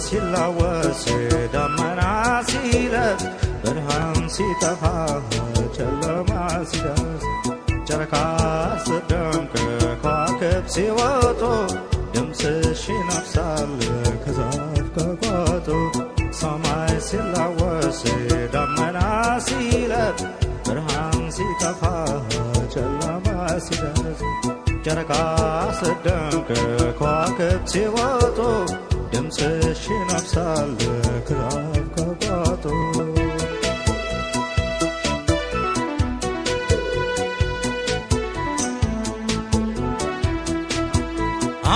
ሲላወስ ደመና ሲለብስ ብርሃን ሲጠፋ ጨለማ ሲደርስ ጨረቃ ስትደምቅ ከዋክብት ሲወጡ ድምፅሽ ይነፍሳል ከዛፍ ከቋጡ። ሰማይ ሲላወስ ደመና ሲለብስ ብርሃን ሲጠፋ ጨለማ ሲደርስ ጨረቃ ስትደምቅ ከዋክብት ሲወጡ ድምፅሽ ይነፍሳል ከዛፍ ከቋጡ።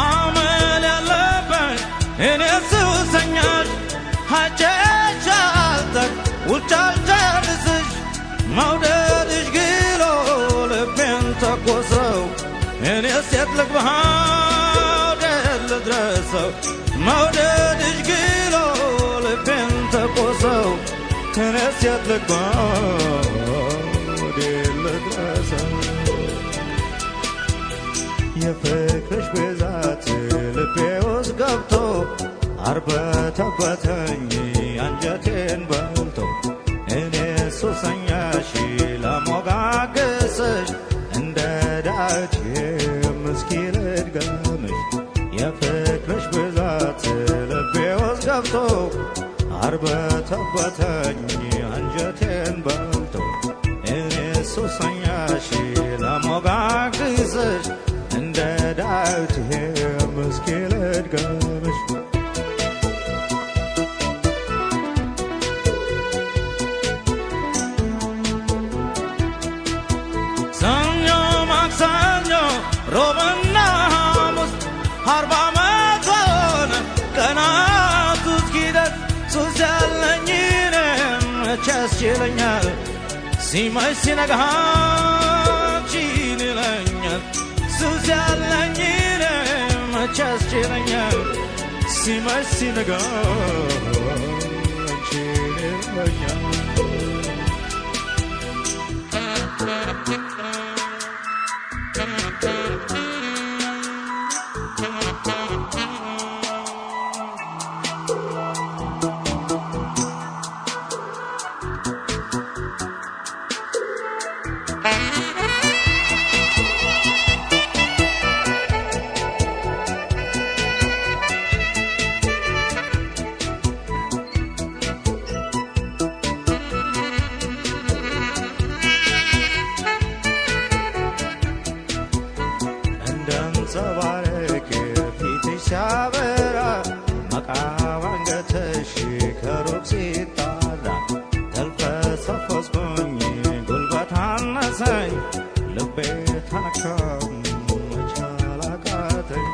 አመል ያለብኝ እኔ ሱሰኛሽ ሀጨሻልጠቅ ውልጫልጨርስሽ መውደድሽ ግሎ ልቤን ተኮሰው እኔ ሴት ልግባ ወዴት ልድረሰው መውደድሽ ግሎ ልቤን ተኮሰው እኔ ሴት ልግባ ወዴት ልድረሰው። የፍቅርሽ ብዛት ልቤ ውስጥ ገብቶ አርበተበተኝ አንጀቴን በልቶ እኔ ሱሰኛሽ ለሞጋግስሽ እንደ ዳዊት እስኪ ልድገምሽ። የፍቅርሽ ብዛት ልቤ ውስጥ ገብቶ አርበተበተኝ አንጀቴን በልቶ እኔ ሱሰኛሽ ለሞጋግስሽ እንደ ዳዊት እስኪ ልድገምሽ። ሰኞ ማክሰኞ ሮብና ሐሙስ 40 ዓመት ሆነ ቀናቱ እስኪደርስ ሱስ ያለኝ እኔም መቼ ያስችለኛል ሲመሽ ሲነጋ አንቺን ይለኛል ሱስ ያለኝ እኔም መቼ ያስችለኛል ሲመሽ ሲነጋ አንቺን ይለኛል። እንደንጸባረቅ ፊትሽ ሲያበራ መቃብ አንገትሽ ከሩቅ ሲጣራ ተልፈሰፈስኩኝ ጉልበት አነሰኝ ልቤ ተነካ መቻል አቃተኝ።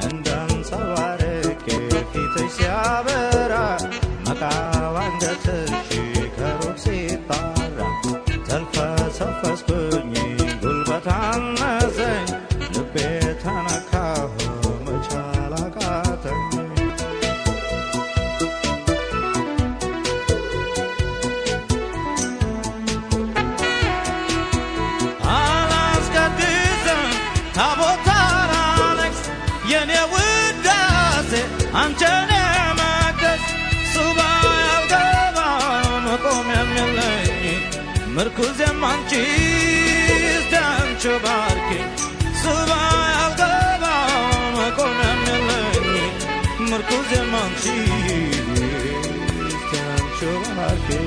እንደንጸባረቅ ፊትሽ ሲያበራ መቃብ አንገትሽ ከሩቅ ሲጣራ ተልፈሰፈስኩኝ ጉልበት አነሰኝ ልቤ ተነካ መቻል አቃተኝ። አላስቀድስም ታቦት አላነግስ የኔ ውዳሴ አንቸን መቅደስ ሱባ ያልገባ መቆሚያም የለኝ ምርኩዜም አንቺ እስቲ አንቺ ባርኪኝ ሱባ ያልገባ መቆሚያም የለኝ ምርኩዜም አንቺ እስቲ አንቺ ባርኪኝ።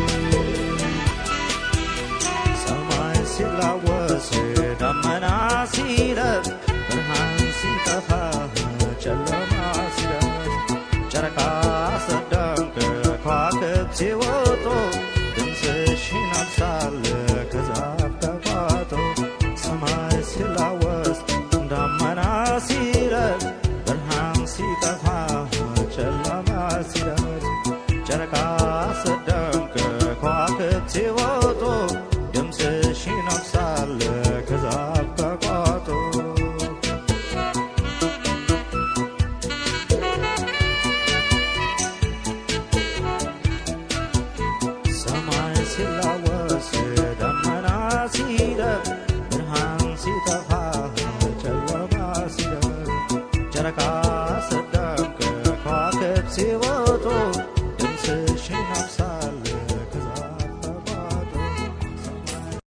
ሰማይ ሲላወስ ደመና ሲለብስ ብርሃን ሲጠፋ ጨለማ ሲደርስ ጨረቃ ስትደምቅ ከዋክብት ሲወጡ ድምፅሽ ይነፍሳል ከዛፍ ከቋጡ። ሰማይ ሲላወስ ደመና ሲለብስ ብርሃን ሲጠፋ ጨለማ ሲደርስ ጨረቃ ስትደምቅ ከዋክብት ሲወጡ ድምፅሽ ይነፍሳል ከዛፍ ከቋጡ። ሰማይ ሲላወስ ደመና ሲለብስ ብርሃን ሲጠፋ ጨለማ ሲደርስ ጨረቃ